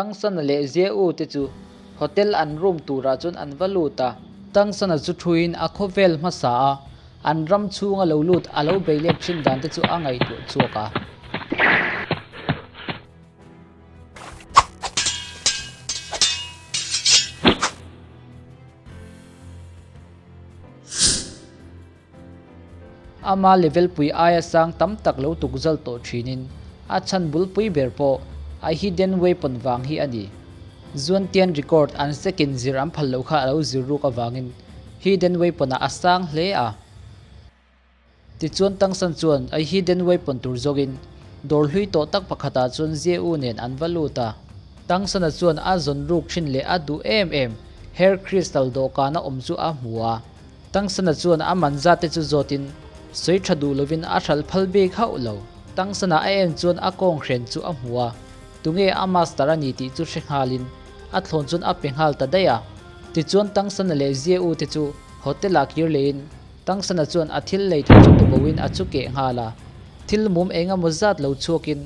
Tangsana leh Zia-u te chu hotel an room turah chuan an va lut a. Tangsana chu thuin a khawvel hmasa a, an ram chhunga lo lut a lo bei let thin dan te chu a ngaihtuah chhuak a. Ama level pui aia sang tam tak lo tukzal tawh thinin a chhan bulpui ber pawh a hidden weapon vang hi a ni. Zuantian record an second zir an phal loh kha a lo zir ruk avangin hidden weapon ah a sang hle a. Tichuan Tangsan chuan a hidden weapon tur zawkin dawr hlui tawh tak pakhatah chuan Zeu nen an va lut a. Tangsana chuan a zawn ruk thin leh a duh em em hair crystal dawhkana awm chu a hmu a. Tangsana chuan a man zat te chu zawtin sawi tha duh lovin a hralh phal bik hauh lo. Tangsana a en chuan a kawng hren chu a hmu a, tunge a master a ni tih chu hre nghalin a thlawn chuan a pe nghal ta daih a. Tichuan Tangsana leh Zia-u te chu hotel ah kir lehin Tangsana chuan a thil lei thar chu tuboin a chu keh nghal a. Thil mum eng emaw zat lo chhuakin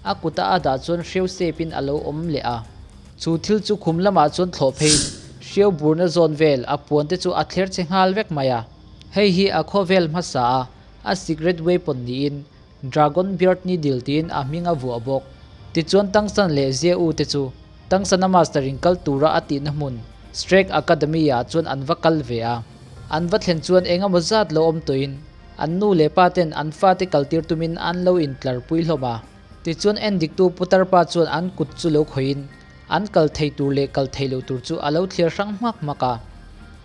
a kuta a dah chuan hreu sepin a lo awm leh a. Chu thil chu khum lamah chuan thlawh pheiin hriau burna zawn vel a puan te chu a thler che nghal vek mai a. Hei hi a khawvel hmasa a, a secret weapon niin Dragon Beard Needle tiin a hming a vuah bawk. Tichuan Tangsan leh Zia U te chu Tangsana Master in kal tura a tihna hmun Strake Academy ah chuan an va kal ve a. An va thlen chuan eng emaw zat lo awm tawhin an nu leh pa ten an fate kaltir tumin an lo intlarpui hlawm a. Tichuan endiktu putar pa chuan an kut chu lo khawihin an kal thei tur leh kal thei lo tur chu a lo thlir hrang hmak hmak a.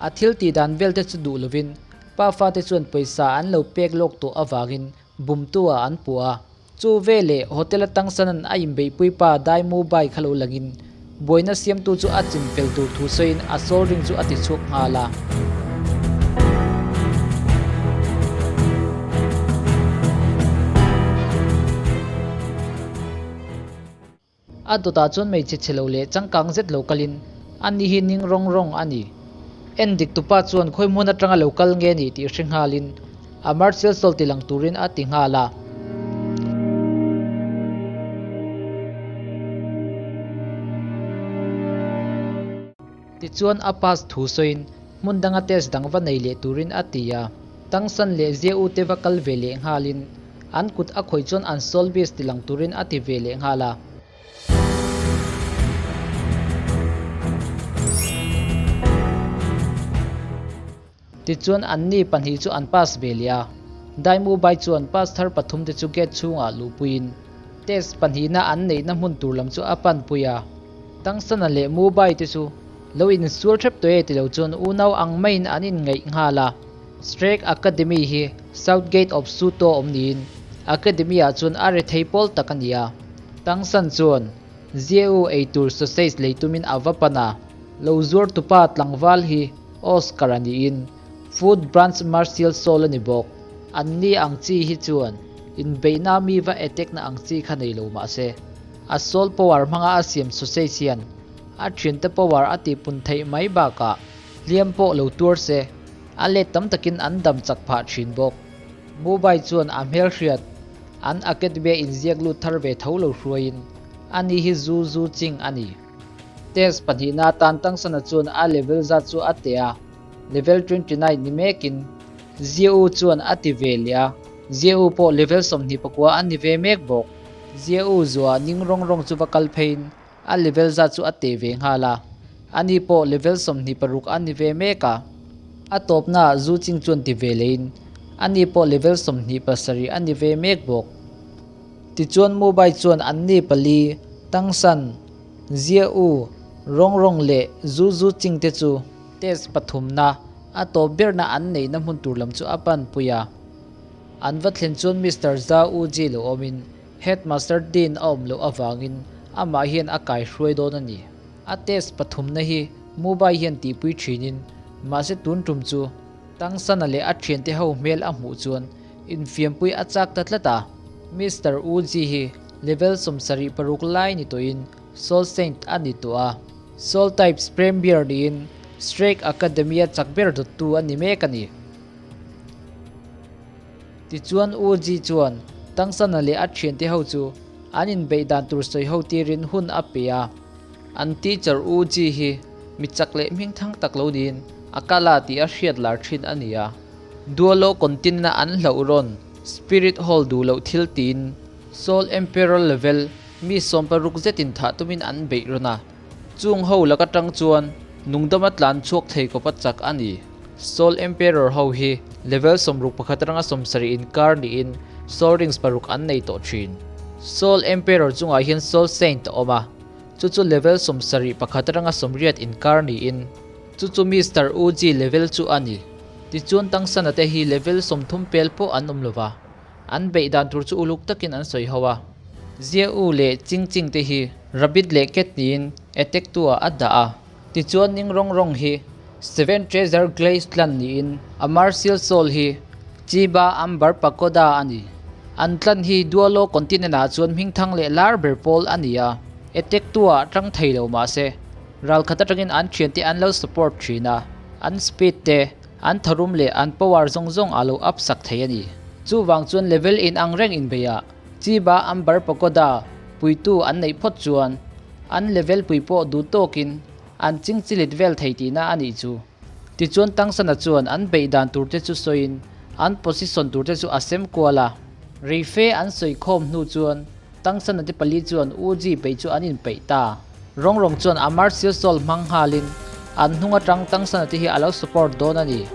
A thil tih dan vel te chu duh lovin pa fate chuan pawisa an lo pek lawk tawh avangin bumtu ah an puh a. Chu veleh hotel atang sanan a inbeihpui pa Daimu Bai kha lo langin buaina siamtu chu a chinfel tur thu sawiin a soul ring chu a ti chhuak nghal a. A dawtah chuan hmeichhe chhe lo leh changkang zet lo kalin a ni hi ning rawng rawng a ni. En dik tupa chuan khawi hmun atanga lo kal nge ni tih hre nghalin a martial soul ti lang turin a ti nghal a. Tichuan a pass thu sawiin hmun danga test dang va nei leh turin a ti a. Tangsan leh Zia u te va kal ve leh nghalin an kut a khawih chuan an soul beast ti lang turin a ti ve leh nghal a. Tichuan anni pahnih chu an pass ve leh a. Daimu Bai chuan pass thar pathum te chu gate chhungah luhpuiin test pahnihna an neihna hmun tur lam chu a panpui a. Tangsana leh Mu Bai te chu lo insual hrep tawh e ti lo chuan unau ang maiin an inngaih nghal a. Strake Academy hi South Gate of Suto awm niin Academy ah chuan a rethei pawl tak a ni a. Tangsan chuan Zieu eitur sausage lei tumin a va pan a, lo zuar tupa tlangval hi Oscar a niin Food Branch Martial Soul a ni bawk. Anni ang chi hi chuan inbeihna mi va attack na ang chi kha nei lo mahse a soul power hmanga a siam sausage hian a thiante power a tihpun theih mai bakah hliam pawh lo tuar se a let tam takin an dam chak phah thin bawk. Mobile chuan a hmelhriat an academy a inziak lut thar ve tho lo hruaiin ani hi zu zu ching a ni. Test pahnihna atan Tangsana chuan a level zat chu a teh a, level 29 ni mekin Ziu chuan a ti ve leh a, Ziu pawh level 24 a ni ve mek bawk. Ziu zuah ning rawng rawng chu va kal pheiin A level zat chu a teh ve nghal a, ani pawh level 26 a ni ve mek a. A tawpnaah zu ching chuan ti ve lehin ani pawh level 27 a ni ve mek bawk. Tichuan mobile chuan anni pali, Tangsan, Zia U, Rong Rong leh Zu Zu Ching te chu test pathumna a tawp berna an neihna hmun tur lam chu a panpui a. An va thlen chuan Mister Za U Ji lo awmin Headmaster Dean a awm loh avangin amah hian a kai hruai dawn a ni. A test pathumna hi Mumbai hian tihpui thinin mahse tun tum chu Tangsana leh a thiante ho hmel a hmuh chuan infiampui a chak ta tlat a. Mister Uzi hi level 76 lai ni tawhin Soul Saint a ni tawh a. Soul Types Premier niin Strake Academy-a chak ber dawttu a ni mek a ni. Tichuan Uzi chuan Tangsana leh a thiante ho chu an inbeih dan tur sawi ho tirin hun a pe a. An teacher U Ji hi mi chak leh hmingthang tak lo niin a kal a tih a hriat lar thin a ni a. Duolo continent-a an hlauh rawn Spirit Hall duh loh thil tiin Soul Emperor level mi 60 zetin thah tumin an beih rawn a. Chung ho lak atang chuan nungdama tlan chhuak thei kawpa chak a ni. Soul Emperor ho hi level 61 atanga 70 inkar niin Soul Rings paruk an nei tawh thin. Soul Emperor chungah hian Soul Saint a awm a, chu chu level 71 atanga 80 inkar niin chu chu Mister Uji level chu a ni. Tichuan Tangsana te hi level 30 pel pawh an awm lova, an beih dan tur chu uluk takin an sawi ho a. Zia U leh Ching Ching te hi Rabbit leh Cat niin attack tu ah a dah a. Tichuan ning rawng rawng hi Seven Treasure Glaze tlan niin a Martial Soul hi Chiba Amber Pagoda a ni. An tlan hi Duolo continent ah chuan hmingthang leh lar ber pawl a ni a, attack tu ah tang thei lo mahse ralkhat atangin an thiante an lo support thin a, an speed te, an tharum leh an power zawng zawng a lo up sak thei a ni. Chuvang chuan level in ang reng inbeih ah Chiba Amber Pagoda puitu an neih phawt chuan an level pui pawh duh tawkin an chingchilit vel thei tihna a nih chu. Tichuan Tangsana chuan an beih dan tur te chu sawiin an position tur te chu a sem kual a. Reife an sawi khawm hnu chuan Tangsana te pali chuan Uji peih chu an inpeih ta. Rawng rawng chuan a Martial Soul hmang nghalin an hnung atang Tangsana te hi a lo support dawn a ni.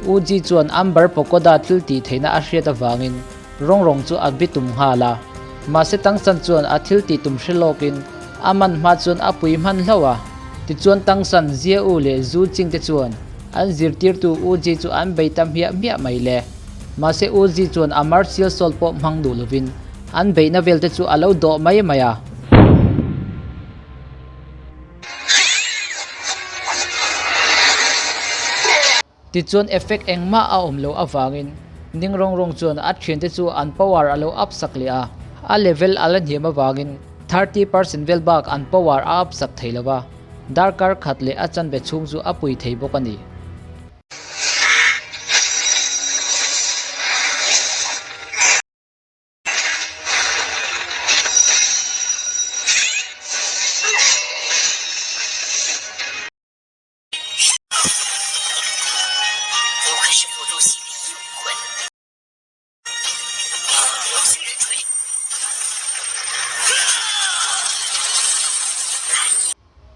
Uji chuan Amber Pagoda thil tih theihna a hriat avangin Rawng rawng chu a bitum nghal a, mahse Tangsan chuan a thil tih tum hre lawkin a man hma chuan a pui hman hlauh a. Tichuan Tangsan, Zia U leh Zu Ching te chuan an zirtirtu U Ji chu an bei ta hmiah hmiah mai le. Mahse U Ji chuan a martial soul pawh hmang duh lovin an beihna vel te chu a lo dawh mai mai a. Tichuan effect engmah a awm loh avangin ning rawng rawng chuan a thiante chu an power a lo up sak leh a, a level a la hniam avangin 30% vel bak an power a up sak thei lo va, darkar khat leh a chanve chhung chu a pui thei bawk a ni.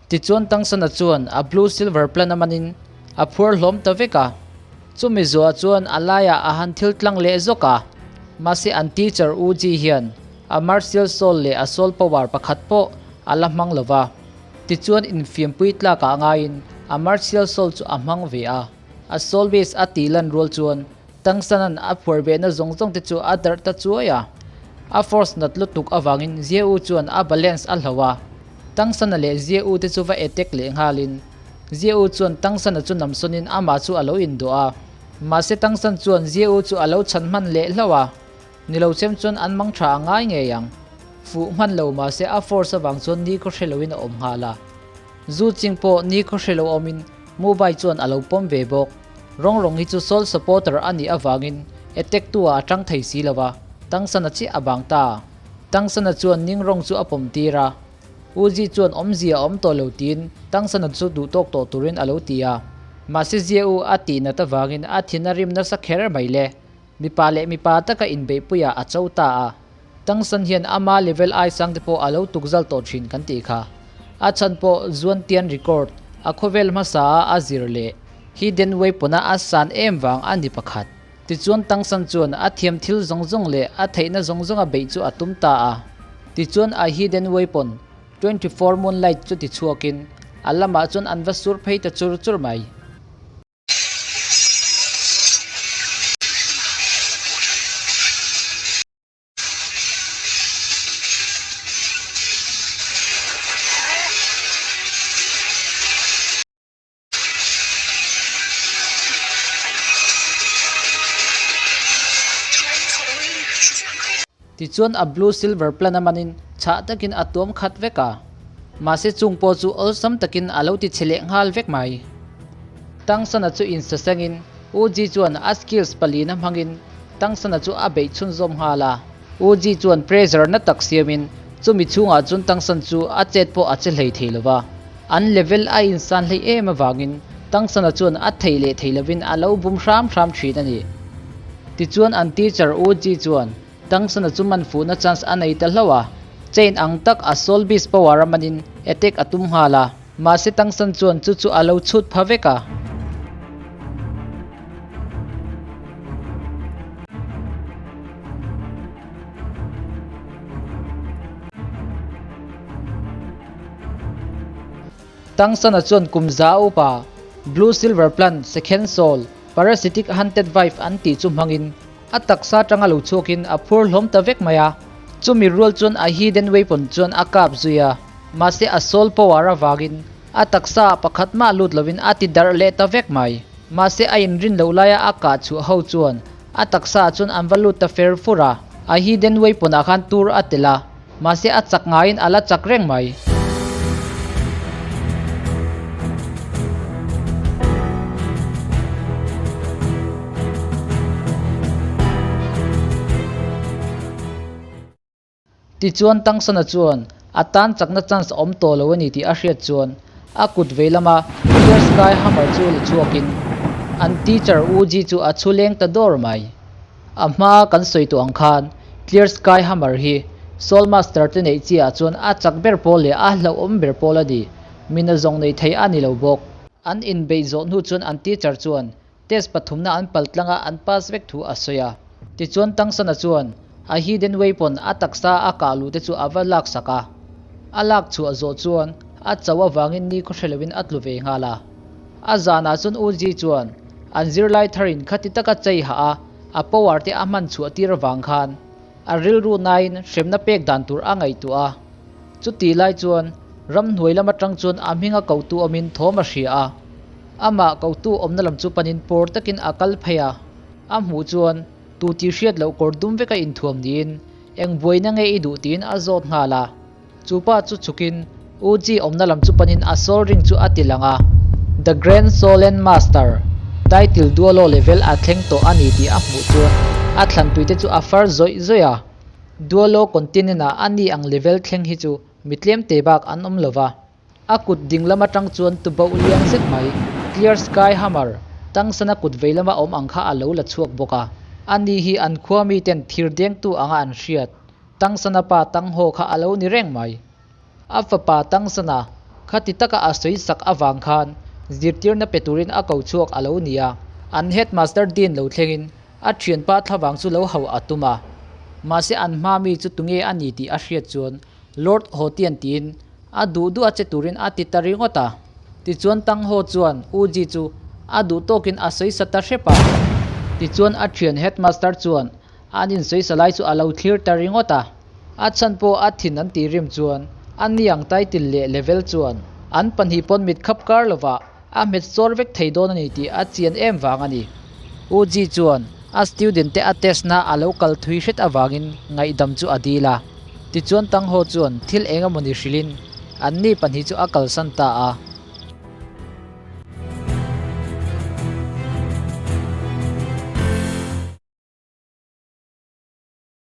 Tichuan Tangsana chuan a blue silver plan a manin a phuar hlawm ta vek a. Chumi zuah chuan a laiah a han thil tlang leh zawk a. Mahse an teacher U Ji hian a martial soul leh a soul power pakhat pawh a la hmang lova. Tichuan infiampui tlakah ngaiin a martial soul chu a hmang ve a, a soul base a tih lan rual chuan Tangsanan a phuar behna zawng zawng te chu a darh ta chuai a. A force nat lutuk avangin Zia U chuan a balance a hloh a, Tangsana leh Zia U te chu va attack leh nghalin Zia U chuan Tangsana chu namsawnin amah chu a lo indawh a, mahse Tangsan chuan Zia U chu a lo chhan hman leh hlauh a. Ni lo chem chuan an mang tha a ngai ngei ang. Fuh hman lo mahse a force avang chuan ni khaw hre loin a awm nghal a. Zu ching pawh ni khaw hre lo awmin Mobile chuan a lo pawm ve bawk. Rawng rawng hi chu sole supporter a nih avangin attack tu ah a tang thei si lo va, Tangsana chiah a bang ta. Tangsana chuan Ning Rawng chu a pawm tir a. U Zi chuan awmzia a awm tawh lo tiin Tangsana chu duh tawk tawh turin a lo ti a. Mahse Zia U a tih nat avangin a thin a rim nasa kher mai le. Mipa leh mipa taka inbeihpuiah a cho ta a, Tangsan hian ama level ai sang te pawh a lo tukzal tawh thin kan tih kha. A chhan pawh Zuantian record a khawvel hmasa a a zir leh Hidden Weapon a a san em vang a ni pakhat. Tichuan Tangsan chuan a thiam thil zawng zawng leh a theihna zawng zawnga beih chu a tum ta a. Tichuan a Hidden Weapon 24 Moonlight chu tichhuakin a lamah chuan an va sur phei ta chur chur mai. Tichuan a blue silver plan a manin chhah takin a tuam khat vek a. Mahse chung pawh chu awlsam takin a lo ti chhe leh nghal vek mai. Tangsana chu insasengin Uji chuan a skills palina hmangin Tangsana chu a beih chhunzawm nghal a. Uji chuan pressure na tak siamin Chumi chhungah chuan Tangsan chu a chet pawh a che hlei thei lova, an level a insan hlei em avangin Tangsana chuan a theih leh thei lovin a lo bum hram hram thin a ni. Tichuan an teacher U Ji chuan Tangsana chu man fuhna chance a nei ta hlauh a, chain ang tak a Soul Beast power a manin attack a tum nghal a, mahse Tangsan chuan chu chu a lo chhut pha vek a. Tangsana chuan kum za upa Blue Silver Plant Second Soul Parasitic Hunted Wife an tih chu hmangin a taksa atanga lo chhuakin a phur hlawm ta vek mai a. Chumi rual chuan a hidden weapon chuan a kap zui a, mahse a soul power avangin a taksa ah pakhat mah lut lovin a ti darh leh ta vek mai. Mahse a inrin loh laia a kah chhuah ho chuan A taksa ah chuan an va lut ta fer fur a, a hidden weapon ah khan tur a tel a, mahse a chak ngaiin a la chak reng mai. Tichuan Tangsana chuan a tan chakna chance awm tawh lo a ni tih a hriat chuan a kut vei lama Clear Sky Hammer chu la chhuakin an teacher U Ji chu a chhu leng ta dawr mai. A hma kan sawi tawh ang khan Clear Sky Hammer hi Soul Master te neih chi ah chuan a chak ber pawl leh a hlauhawm ber pawl a ni, mina zawng nei thei a ni lo bawk. An inbeih zawh hnu chuan an teacher chuan Test pathumna an pal tlanga an pass vek thu a sawi a. Tichuan Tangsana chuan a hidden weapon a taksa a kah luh te chu a va lak sak a. A lak chhuah zawh chuan a cho avangin ni khaw hre loin a tlu ve nghal a. A zanah chuan U Ji chuan an zirlai tharin khati taka chei hah a, a power te a hman chhuah tir avang khan a rilru nain hremna pek dan tur a ngaihtuah a. Chutih lai chuan ramhnuai lam atang chuan a hminga kotu awmin thawm a hria a. Amah kotu awmna lam chu panin pawr takin a kal phei a, a hmuh chuan tu tih hriat loh kawr dum veka inthuam niin eng buaina nge i duh tiin a zawt nghal a. Chu pa chu chhukin U Ji awmna lam chu panin a soul ring chu a ti lang a, The Grand Solen Master title Duolo level a thleng tawh a ni tih a hmuh chuan a thlantuite chu a far zawih zawih a. Duolo continent ah a ni ang level thleng hi chu mi tlemte bak an awm lova. A kut ding lam atang chuan tuboh lian zet mai, Clear Sky Hammer, Tangsana kut vei lama awm ang kha a lo la chhuak bawk a. Ani hi an khua miten thir dengtu anga an hriat, Tangsana pa Tanghaw kha a lo ni reng mai. A fapa Tangsana khati taka a sawi sak avang khan zirtirna pe turin a ko chhuak a lo ni a. An headmaster Dean lo thlengin a thianpa thlavang chu lo hauh a tum a. Mahse an hma mi chu tunge a ni tih a hriat chuan Lord Hotian tiin a duh duh a che turin a ti ta ringawt a. Tichuan Tang Ho chuan U Ji chu a duh tawkin a sawi sa ta hrep a. Tichuan a thian headmaster chuan an insawi sa lai chu a lo thlir ta ringawt a. A chhan pawh a thin an tih rim chuan a niang title leh level chuan an pahnih pawn mit khap kar lovah a hmet sawr vek thei dawn a ni tih a chian em vang a ni. U Ji chuan a student te a test na a lo kal thui hret avangin ngaihdam chu a dil a. Tichuan Tang Ho chuan thil eng emawni hrilhin anni pahnih chu a kalsan ta a.